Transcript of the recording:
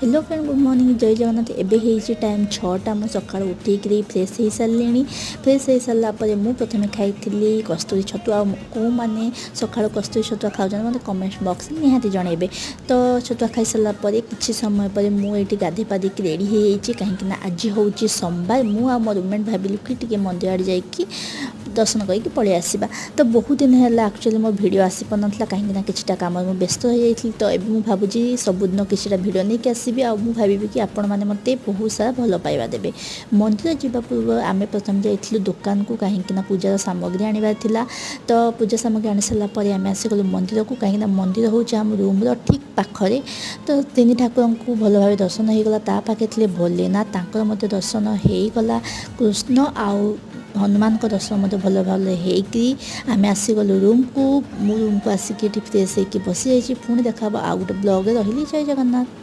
Hello friend, good morning, ଜୟ ଜଗନ୍ନାଥ। ଏବେ ହେଇଛି time 6ଟା। ମୁଁ ସକାଳୁ ଉଠିକିରି ଫ୍ରେଶ୍ ହେଇସାରିଲିଣି। ଫ୍ରେଶ୍ ହେଇସାରିଲା ପରେ ମୁଁ ପ୍ରଥମେ ଖାଇଥିଲି କସ୍ତୁରୀ ଛତୁଆ। ଆଉ କେଉଁମାନେ ସକାଳୁ କସ୍ତୁରୀ ଛତୁଆ ଖାଉଛନ୍ତି, ମୋତେ କମେଣ୍ଟ ବକ୍ସରେ ନିହାତି ଜଣାଇବେ। ତ ଛତୁଆ ଖାଇସାରିଲା ପରେ କିଛି ସମୟ ପରେ ମୁଁ ଏଇଠି ଗାଧୋଇ ପାଧେଇକି ରେଡ଼ି ହେଇଯାଇଛି, କାହିଁକିନା ଆଜି ହେଉଛି ସୋମବାର। ମୁଁ ଆଉ ମୋ ରୁମମେଟ୍ ଭାବିଲୁ କି ଟିକେ ମନ୍ଦିର ଆଡ଼େ ଯାଇକି ଦର୍ଶନ କରିକି ପଳେଇ ଆସିବା। ତ ବହୁତ ଦିନ ହେଲା ଆକ୍ଚୁଆଲି ମୋ ଭିଡ଼ିଓ ଆସିପାରୁନଥିଲା, କାହିଁକିନା କିଛିଟା କାମରେ ମୁଁ ବ୍ୟସ୍ତ ହୋଇଯାଇଥିଲି। ତ ଏବେ ମୁଁ ଭାବୁଛି ସବୁଦିନ କିଛିଟା ଭିଡ଼ିଓ ନେଇକି ଆସିବି ଆଉ ମୁଁ ଭାବିବି କି ଆପଣମାନେ ମୋତେ ବହୁତ ସାରା ଭଲ ପାଇବା ଦେବେ। ମନ୍ଦିର ଯିବା ପୂର୍ବରୁ ଆମେ ପ୍ରଥମେ ଯାଇଥିଲୁ ଦୋକାନକୁ, କାହିଁକିନା ପୂଜାର ସାମଗ୍ରୀ ଆଣିବାର ଥିଲା। ତ ପୂଜା ସାମଗ୍ରୀ ଆଣି ସାରିଲା ପରେ ଆମେ ଆସିଗଲୁ ମନ୍ଦିରକୁ, କାହିଁକିନା ମନ୍ଦିର ହେଉଛି ଆମ ରୁମ୍ର ଠିକ୍ ପାଖରେ। ତ ତିନି ଠାକୁରଙ୍କୁ ଭଲ ଭାବେ ଦର୍ଶନ ହେଇଗଲା। ତା ପାଖରେ ଥିଲେ ଭୋଲେନାଥ, ତାଙ୍କର ମଧ୍ୟ ଦର୍ଶନ ହେଇଗଲା। କୃଷ୍ଣ ଆଉ ହନୁମାନଙ୍କ ଦର୍ଶନ ମଧ୍ୟ ଭଲ ଭାବରେ ହେଇକି ଆମେ ଆସିଗଲୁ ରୁମ୍କୁ। ମୁଁ ରୁମ୍କୁ ଆସିକି ଏଠି ଫ୍ରେଶ୍ ହେଇକି ବସିଯାଇଛି। ପୁଣି ଦେଖା ହେବ ଆଉ ଗୋଟେ ବ୍ଲଗ୍ରେ। ରହିଲି, ଜୟ ଜଗନ୍ନାଥ।